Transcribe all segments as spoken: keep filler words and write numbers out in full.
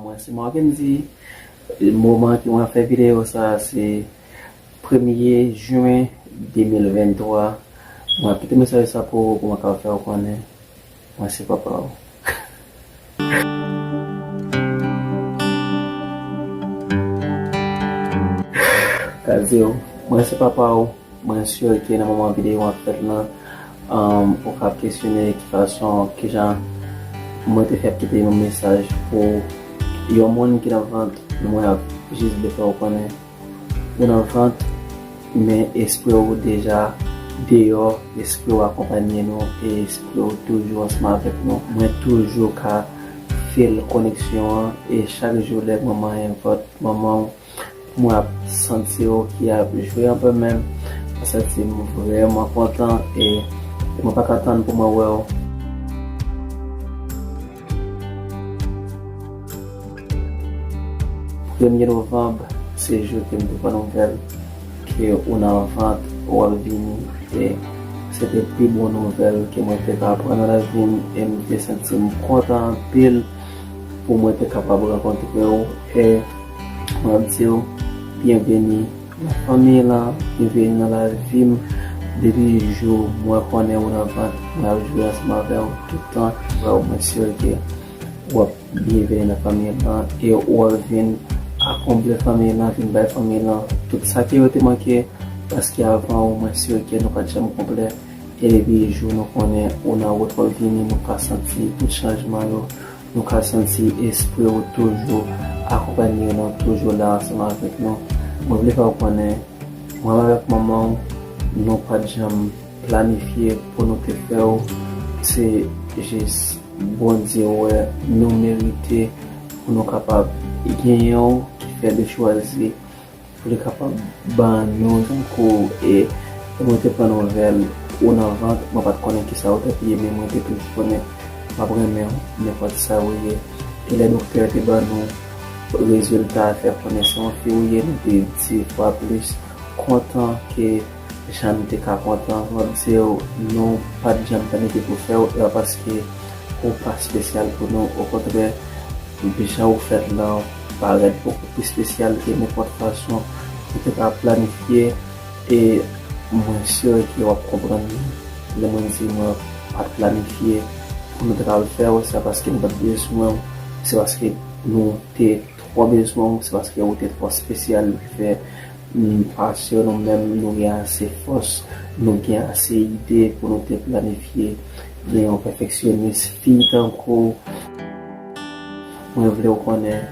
Mwen se Markendy. Moman ke mwen ap fè videyo sa a, se premye jen de mil venntwa. Mwen ap kite mesaj sa pou ou, pou mwen ka fè w konnen mwen se papa w. Ka di w, mwen se papa w. Mwen si ke nan moman videyo an ap fèt lan, um, ou ka ap kesyone ki fason, kijan mwen te fè ap kite yon mesaj pou yon moun ki nan vant. Mwen ap jis vle fè w konnen ou nan vant, men espri w deja deyò, espri w akonpanye nou, e espri w toujou ansanm avèk nou. Mwen toujou ka feel koneksyon an, e chak jou lè mwen manyen vant manman w, mwen ap santi w ki ap jwe anpè menm. Mwen santi m vrèman kontan e mwen pa ka tann pou mwen wè w. Premye novanm, se jou ke m te pran nouvèl ke ou nan vant, ou ap vini. E se te pi bon nouvèl ke mwen te ka pran nan lavi m, e m te santi m kontan anpil pou mwen te kapab rankontre w. E mwen ap di w, byenveni nan fanmi lan, byenveni nan lavi m. Depi jou mwen konnen ou nan vant, mwen ap jwe ansanm avè w tout tan. Mwen si ke w ap byenveni nan fanmi lan e w ap vin akonble fanmi lan, vin bay fanmi lan tout sa ke yo te manke, paske avan ou, mwen si ke nou pa t janm konplè. E depi jou nou konnen ou nan wout w ap vini, nou ka santi tout chanjman yo, nou ka santi espri w toujou akonpanye nou, toujou la ansanm avèk nou. Mwen vle fè w konnen, mwen avèk manman w, nou pa t janm planifye pou nou te fè w. Se jis Bondye wè nou merite pou nou kapab genyen w, ki fè li chwazi pou li kapab ban nou tankou, e, e mwen te pran nouvèl ou nan vant, mwen pa t konnen kisa ou t ap ye, men mwen te toujou konnen m ap renmen w, nenpòt sa ou ye. E lè doktè te ban nou rezilta, fè konnen se yon fi ou ye, nou te di fwa plis kontan ke jan n te ka kontan. M ap di w, nou pa t janm planifye pou fè w, e pa paske ou pa espesyal pou nou. Okontrè, jan ou fèt lan parèt bokou pi espesyal ke nenpòt fason nou te ka planifye. E mwen si ke w ap konprann lè mwen di mwen pa t planifye pou nou te ka al fè w, se pa paske nou pa t bezwen w, se paske nou te twò bezwen w, se paske ou te twò espesyal ki fè, mm, paske nou menm nou gen ase fòs, nou gen ase ide pou nou te planifye gen yon pèfeksyonis fi tankou w. Mwen vle w konnen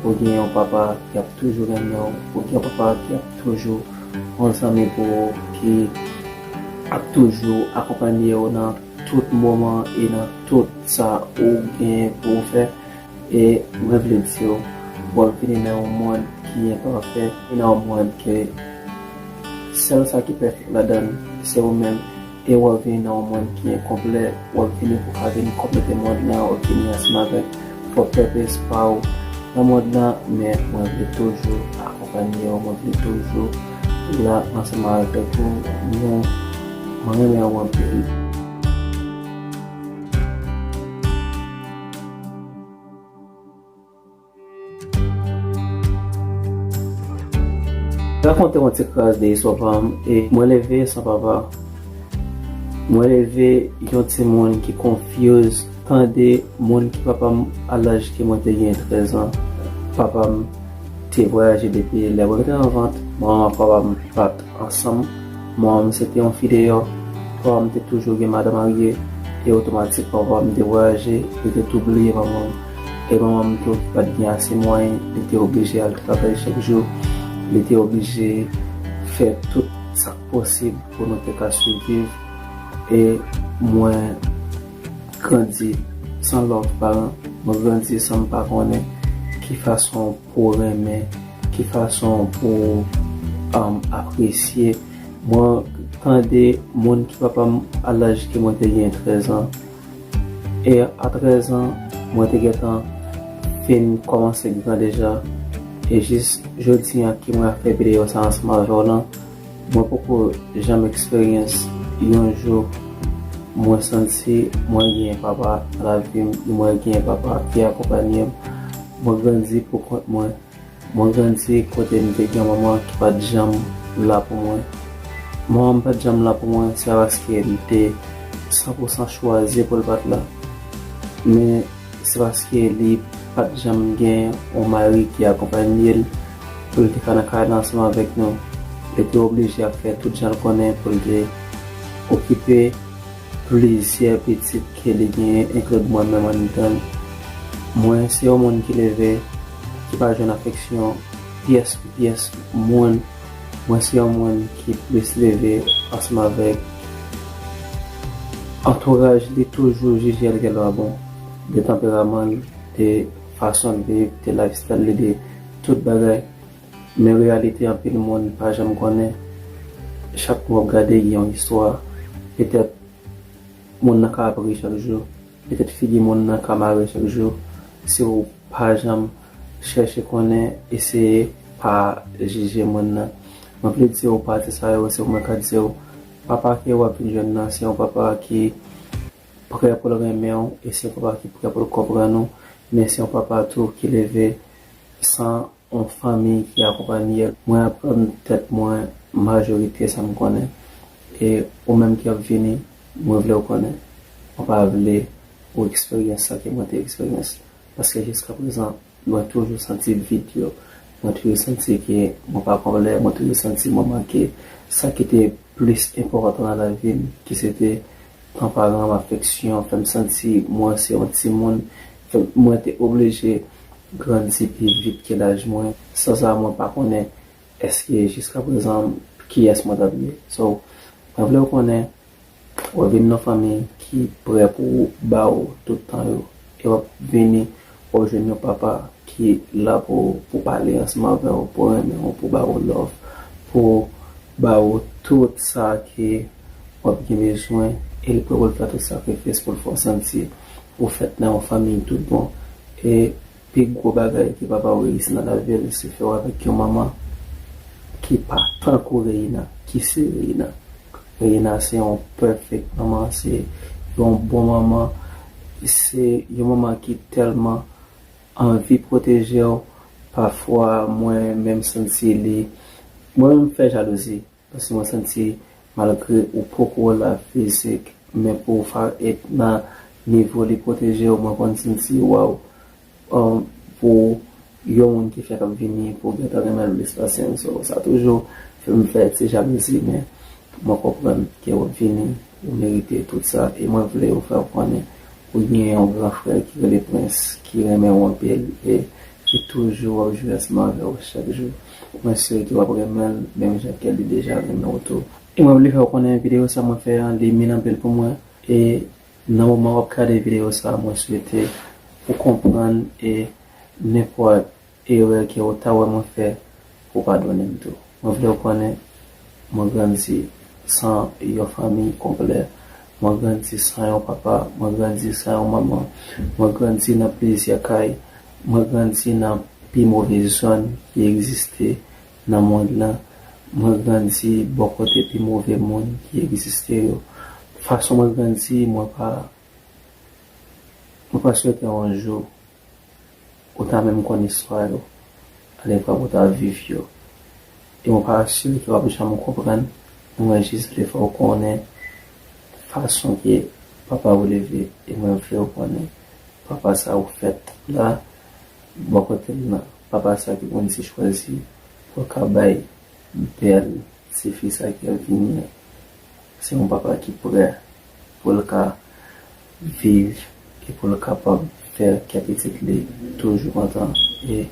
ou gen yon papa ki ap toujou renmen w, ou gen yon papa ki ap toujou yon zanmi pou ou, ki ap toujou akonpanye w nan tout moman e nan tout sa ou gen pou w fè. E mwen vle di w, w ap vini nan yon mond ki enpafè, e nan yon mond ke sèl sa ki pèfèk ladan l, se ou menm. E w ap vini nan yon mond ki enkonplè, w ap vini pou ka vin konplete mond lan, w ap vini ansanm avèk pwòp pèpès pa w nan mond lan, men mwen vle toujou akonpanye w, mwen vle toujou la ansanm avèk ou. Nou, mwen renmen w anpil. Rakonte yon ti kras de istwa pa m. E mwen leve san papa. Mwen leve yon timoun ki confuse, tande moun ki papa m a laj ke mwen te gen trèz an. Papa m te vwayaje depi lè mwen te nan vant. Manman papa m pa t ansanm. Manman m se te yon fi deyò. Papa m te toujou gen madan marye, e otomatikman papa m te vwayaje, li te tou bliye manman m. E manman m tou ki pa t gen ase mwayen, li te oblije al travay chak jou, li te oblije fè tout sa k posib pou nou te ka siviv. E mwen grandi san love paran, mwen grandi san m pa konnen ki fason pou renmen, ki fason pou, um, apresye. Mwen tande moun ki papa m a laj ke mwen te gen trèz an. E a trèz an, mwen te gentan fin kòmanse gran deja. E jis jodi an ke mwen ap fè videyo sa ansanm avè w lan, mwen poko janm eksperyans yon jou mwen santi mwen gen papa nan lavi m, mwen gen papa ki akonpanye m. Mwen grandi pou kont mwen. Mwen grandi kote m te gen yon manman ki pa t janm la pou mwen. Manman m pa t janm la pou mwen, se pa paske li te san pou san chwazi pou l pa t la. Men se paske li pa t janm gen yon mari ki akonpaye l pou l te ka nan kay la ansanm avèk nou. Li te oblije ap fè tout jan l konnen pou l te okipe plizyè pitit ke li genyen, enkli mwen menm anndan l. Mwen se yon moun ki leve, ki pa jwenn afeksyon pyès pou pyès moun. Mwen se yon moun ki plis leve ansanm avèk antouraj li, toujou jije l tèlman bon, de tanperaman l, de fason l viv, de lifestyle li, de tout bagay. Men reyalite anpil moun pa janm konnen. Chak moun w ap gade gen yon istwa. Petèt moun nan ka ap ri chak jou. Petèt figi moun nan ka mare chak jou. Si w pa janm chèche konnen, eseye pa jije moun nan. Mwen vle di w pati sa yo, se mwen ka di w, papa ke w ap vin jwenn nan, se yon papa ki prè pou l renmen w, e se yon papa ki prè pou l konprann ou, men se yon papa tou ki leve san yon fanmi ki akonpanye l. Mwen aprann tèt mwen majorite sa m konnen. E ou menm ki ap vini, mwen vle w konnen. Mwen pa vle ou eksperyans sa ke mwen te eksperyans. Paske jiska prezan, mwen toujou santi vid yo. Mwen toujou santi ke mwen pa konplè, mwen toujou santi mwen manke sa ki te plis enpòtan nan lavi m, ki se te tan paran m, afeksyon, fè m santi mwen se yon timoun, fè m, mwen te oblije grandi pi vit ke laj mwen. San sa, mwen pa konnen èske jiska prezan kiyès mwen t ap ye. So, mwen vle w konnen, w ap vin nan fanmi ki prè pou ba w tout tan yo. E w ap vini, w ap jwenn yon papa ki la pou, pou pale ansanm avè w, pou renmen w, pou ba w love, pou ba w tout sa ke w ap gen bezwen, e li prè pou l fè tout sakrifis pou l fè w santi ou fèt nan yon fanmi tout bon. E pi gwo bagay ke papa w reyisi nan lavi l, se fè w avèk yon manman ki pa tankou Reina, ki se Reina. Reina se yon perfect manman, se yon bon manman, se yon manman ki tèlman anvi pwoteje w. Pafwa, mwen menm santi li, mwen menm fè jalouzi. Paske mwen santi, malgre ou poko la fizik, men pou w fè nan nivo li pwoteje w, mwen konn santi, waw, um, pou yon moun ki fèk ap vini, pou w gentan renmen l plis pase m. So, sa toujou fè m fè ti jalouzi, men mwen konprann ke w ap vini, ou merite tout sa, e mwen vle w fè w konnen ou gen yon gran frè ki rele Prince, ki renmen w anpil, e ki toujou ap jwe ansanm avè w chak jou. Mwen swete w ap renmen l, menm jan ke li deja renmen w tou. E mwen vle fè w konnen videyo sa mwen fè an, li min anpil pou mwen. E nan moman w ap gade videyo sa, mwen swete ou konprann e nenpòt erè ke w ta wè mwen fè, ou padone m tou. Mwen vle w konnen, mwen grandi san yon fanmi konplè. Mwen grandi san yon papa, mwen grandi san yon manman. Mwen grandi nan plizyè kay. Mwen grandi nan pi move zòn ki egziste nan mond lan. Mwen grandi bò kote pi move moun ki egziste yo. Fason mwen grandi, mwen pa, mwen pa swete yon jou ou ta menm konn istwa yo, alevwa ou ta viv yo. E mwen pa asire ke w ap janm konprann, mwen jis vle fè w konnen fason ke papa w leve, e mwen vle w konnen papa sa ou fèt la, bò kote l nan, papa sa ke Bondye chwazi pou l ka bay bèl tifi sa ki ap vini an. Se yon papa ki prè pou l ka viv e pou l kapab fè kè pitit li toujou kontan. E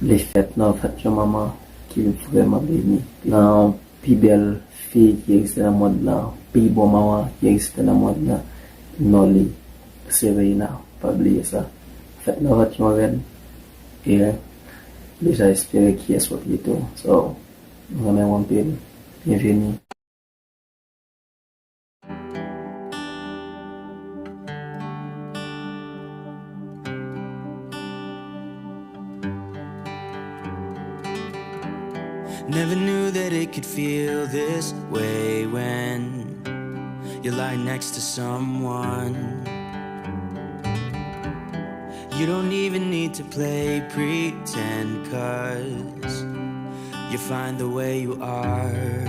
li fèt nan vant yon manman ki vrèman beni. Nan pi bèl fi ki egziste nan mond lan, pi bon manman ki egziste nan mond lan, non li se Reina, pa bliye sa. Fèt nan vant yon rèn, e deja espere kiyès w ap ye tou. So, m renmen w anpil. Byenveni. Never knew that it could feel this way when you're lying next to someone You don't even need to play pretend, 'cause you're fine the way you are.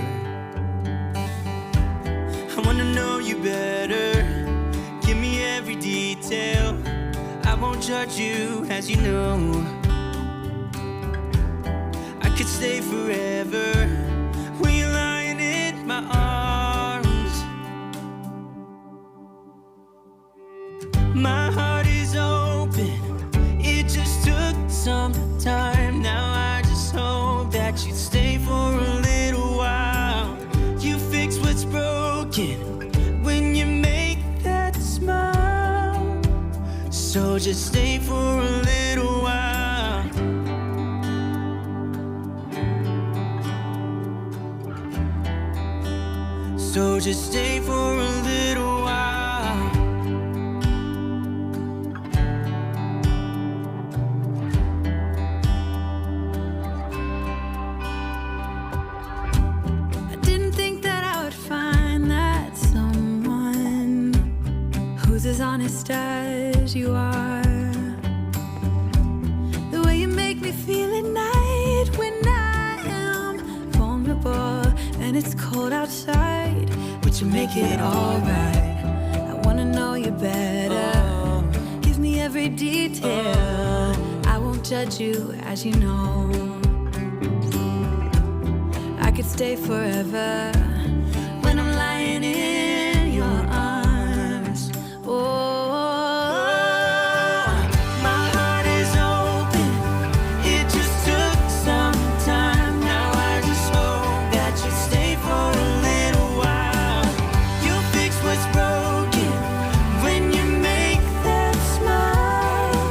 I wanna know you better. Give me every detail. I won't judge you, as you know. I could stay forever when you're lying in my arms. My heart is open. It just took some time. Now I just hope that you stay for a little while. You fix what's broken when you make that smile. So just stay for a little while. So just stay for a little while. I didn't think that I would find that someone who's as honest as you are. The way you make me feel at night when I am vulnerable and it's cold outside, but you make it alright. I wanna know you better. Give me every detail. I won't judge you, as you know. I could stay forever when I'm lying in your arms. Oh, my heart is open. It just took some time. Now I just hope that you stay for a little while. You fix what's broken when you make that smile.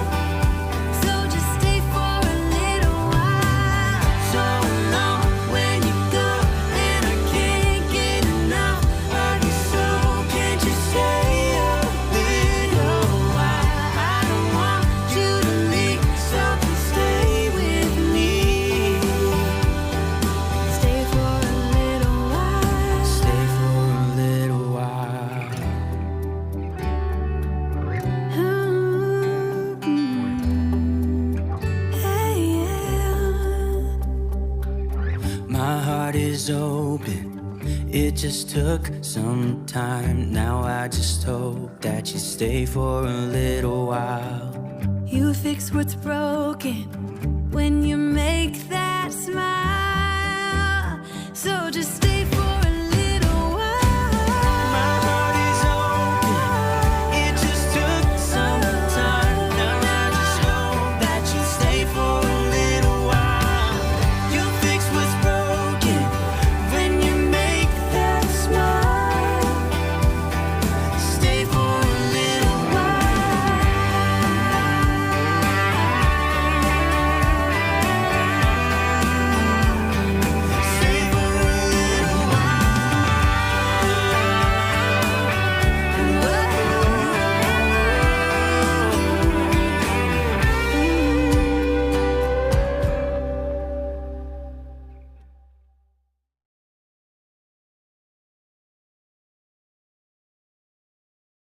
So just stay for a little while. So long when you go, and I can't get enough of you. So can't you stay a little while? I don't want you to leave, so please stay with me. Stay for a little while. Stay for a little while. My heart is open. It just took some time. Now I just hope that you stay for a little while. You fix what's broken when you make that smile. So just